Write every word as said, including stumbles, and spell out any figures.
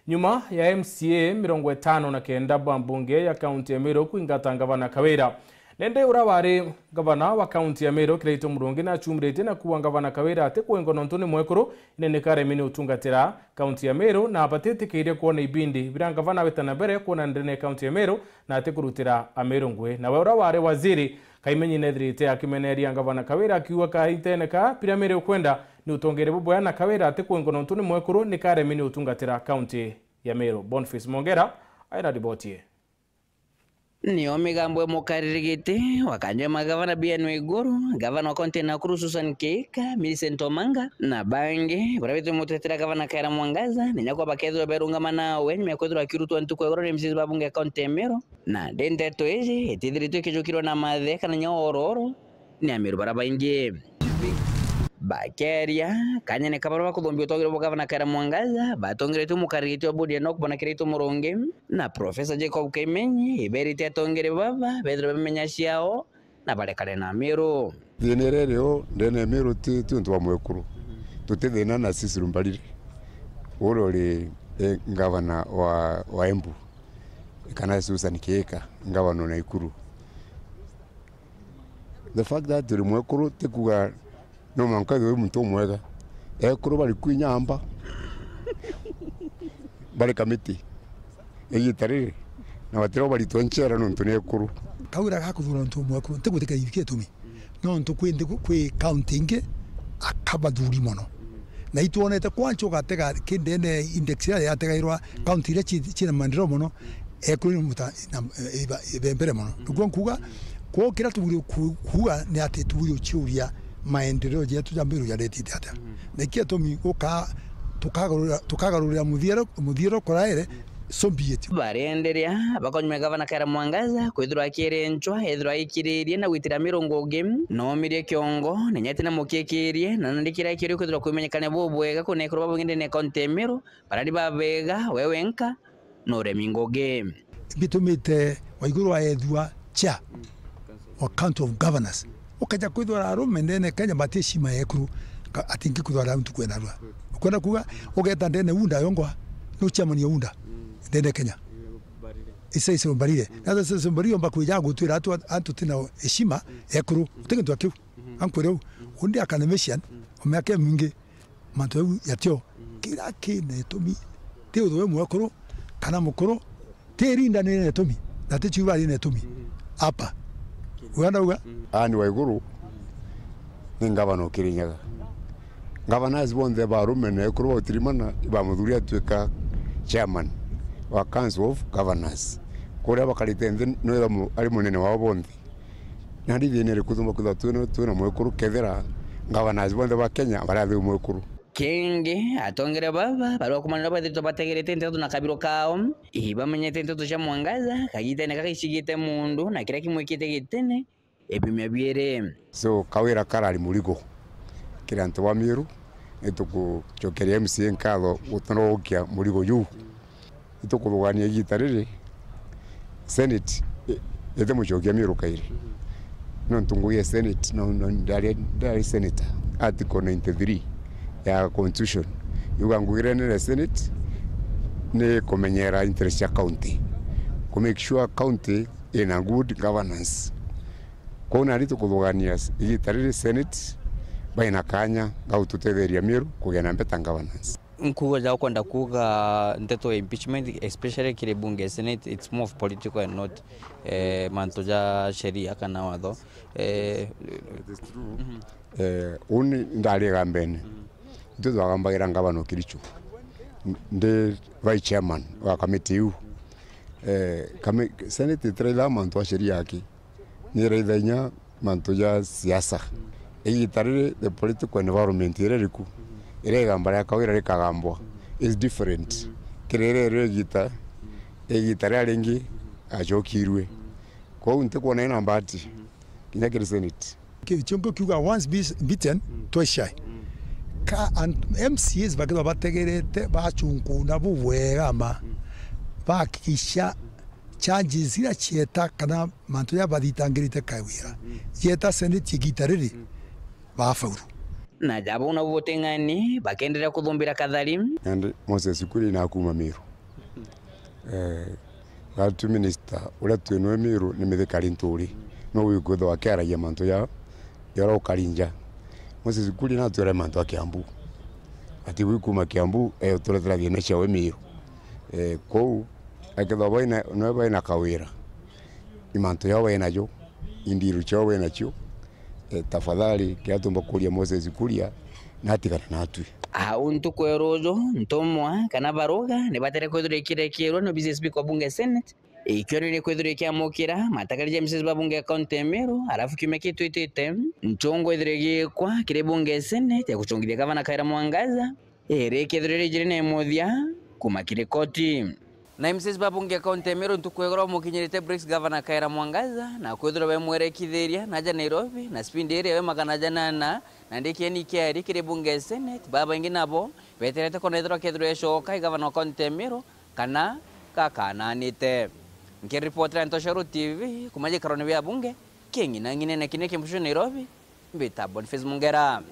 Nyuma ya M C A mirongo itano na kenda ba mbunge ya kaunti ya Meru kwingata ngavana Kawira, nende ura wari ngavana wa kaunti ya Meru Kiraitu Murungi nachumiritie na kuuga ngavana Kawira atikwengwa nontu ni mwekuru, indi nikaremi ni utungatira kaunti ya Meru, na batitikiirie kwona ibindi biria ngavana wita na mbere kwona ndene ya kaunti ya Meru, na atikurutira Ameru ngui. Nawe ura wari waziri Kaimenyi nethirite akimeneria ngavana Kawira akiuga kaitene ka biria Meru ukwenda ni utongere bubwea, na Kawira atikwengwa nontu ni mwekuru, nikaremi ni utungatira kaunti ya Meru. Boniface Mongera aina riboti ii. Nio migambo ya mukariri giti wa kanjo ya magavana Anne Waiguru, gavana wa kaunti ya Nakuru Susan Kihika, Millicent Omanga na bangi baria beti mutetera gavana Kawira Mwangaza, ninya kwa bakethirwa berungama nawe nyuma ya kwithirwa akirutwa ntuku ya igoro ni M C As ba bunge ya kaunti ya Meru. Na ndi nteto iji itithiritwe ikijukirwa na mathe kana nya ororo ni Ameru bara baingi. Bakiaria kanyene ka baria bakuthumbia utongeri bwa gavana Kawira Mwangaza, batongeretue mukariri giti wa bodi ya NOC bwana Kiraitu Murungi na Professor Jacob Kaimenyi, iberite atongeri baba bethirwe bamenya ciao na barekane na Ameru. Thina iria irio ndene ya Meru ti, ti untu bwa mwekuru. Tuti thina na Cecily Mbarire, uria uri, eh, ngavana wa, wa Embu, kana Susan Kihika, ngavana wa Nakuru. The fact that uri mwekuru ti kuuga no mwanka ithwe muntu umwega. Ekuru bari kwi nyamba, bari kamiti igita riri, na batiro baritwa nchera nontu ni ekuru. Kawira gakuthura untu umwekuru ntigwitikira gitumi. Nontu kwi nthi, kwi county ingi akabathuri mono. Na itwonete kwancha ugatega ki ndene index iria yategairwa county iria ci-, ciina maendeleo mono, ekuru ni muta-, na, iba-, ibe mbere mono. Niguo nkuuga, kwou kiria tubwiri ku-, kuuga ni ati tubwiri uciuria maendeleo jetu ja Meru jaretite atia. Na ikio gitumi guka-, tukagarurira, tukagarurira muthiero-, muthiero kuraere, so be it. Barienderea bakonyumia gavana Kawira Mwangaza kwithirwa akirenchwa, ethirwa aikiririe na gwitira Ameru ngugi, na omirie kiongo, na inya tina mukikirie, na nandi kiria kirio kwithirwa kumenyekane bubwega kuna ekuru baba bang'endene kaunti ya Meru, barari babega, we wenka, na uremi ngugi. Bitumite Waiguru aethua chair wa Council of Governors. Ukaja kwithwa arume ndene Kenya bati heshima ya ekuru, ka-, ati ngikwithwa ari ntuku ya narua. Ukwenda kuuga, ugeta ndene UDA yongwa, no chairman ya UDA ndene Kenya. Isa Cecily Mbarire. Na Cecily Mbarire omba kwija gutwira atu, antu tina heshima ya ekuru. Uti gintu akiu. Ankwire u, undi akanimecian, o miaka imingi, mantu jau yatio. Kira kina itumi, ti uthu wi mwekuru kana mukuru, ti rinda ni na itumi, na ti chiuba ri na itumi. Apa. Uga ndauga? Anne Waiguru ni ngavana o Kirinyaga. Ngavanas bonthe barume na ekuru ba utirimana, ibamuthuri atuika chairman wa Council of Governors. Kuria bakarite nthi, nwitha mu-, ari munene wao bonthe. Nandi thina iriku tumba kwithirwa twina, twina mwekuru kethira ngavanas bonthe ba Kenya barathi mwekuru? Kingi, atongere baba barua kumanira bathitwe bategerete nteto na kabiro kao, ibamenyete nteto cia Mwangaza, kagitene kaka icigite mundu na kiria kimwikite gitene, ibimia biiri. So, Kawira karari murigo kiri antu ba Meru, nitukucokeria M C A nkatho gutonogokia murigo juu. Itukuthugania igita riri, Senate i-, itimucokia Meru kairi. Nontu ngugi ya Senate, no, no, ndari, ndari senator, Article ninety-three ya constitution yuga ngugi iria nene ya Senate ni kumenyera interest cia county, ku make sure county ina good governance. Kwou nari tukuthugania igita riri Senate baina kanya ga gututetheria Meru kugia na better governance. Nkuuga ja ukwenda kuuga nteto ya impeachment, especially kiri bunge, Senate, it's more of political and not, eh, mantu ja sheria kana watho. Eh, It is true. Mhm. Eh, uni ndari igambene. Mhm. Itwe twagambagira ngavana o Kericho. N-, ndi vice chairman wa kamiti iu. Eh, kami-, Senate itiraithaga mantu a sheria aki. Ni iraitha inya mantu ja siasa. Igita riri, the political environment iria iriku, iria igamba ria Kawira rikagambwa is different kiri iria irio igita, igita riria ringi acokirue. Kwou ntikwona ina mbati kinya kiri Senate. Ki-, kiongo kiuga once bis-, beaten, twice shy. Ka an-, M C As bakethirwa bategerete, bacunguna bubwega ma, bahakikisha charges iria cieta kana mantu jaria bathitangirite Kawira, cieta Senate igita riri, bafaulu. Na ja bau nabo buting'ani, bakenderea kuthumbira Kathari. Nandi Moses Kuria inakuuma Meru. Eh, gatu minister uria twi nwe Miru ni Mithika Linturi, no wikwithwa akiaragia mantu ja, ja uria ukari nja. Moses Kuria natwire mantu a Kiambu. Ati wi kuma Kiambu, eh, uturetera thina ciawe Miru. Eh, kou, akethwa baina, nwe baina kawira. Imantu yao bainajo, indiru ciao bainacio. Eh, tafadhali, kiria tumba kuria Moses Kuria, natigane natwi. Au ntuku ya ruju, ntumwa kana baruga ni batere kwithirwa ikirekirwa ni obisi ya speaker wa bunge ya Senate, ikio ni kwithirwa ikiamukira matakari ja M C As ba bunge ya kaunti ya Meru, alafu kiumia kitwitite, nchungu ithirwa igiikwa kiri bunge ya Senate ya gucungithia gavana Kawira Mwangaza, iri ikethirwa iri njira na imuthia kuma kiri koti. Na M C As ba bunge ya kaunti ya Meru ntuku ya igoro bamukinyirite Briggs Gavana Kawira Mwangaza na kwithirwa bemwerekithiria naja Nairobi na spindi iria we magana janana, na ndiki ni kiari kiri bunge ya Senate, babaingi nabo beterete kwona ethirwa kethirwa ecoka i gavana wa kaunti ya Meru kana gakananite. Nkiripotera Ntoshoro T V kuma gikarone bia bunge, king'ina ng'inene kine kimbushu Nairobi, mbita Boniface Mungera.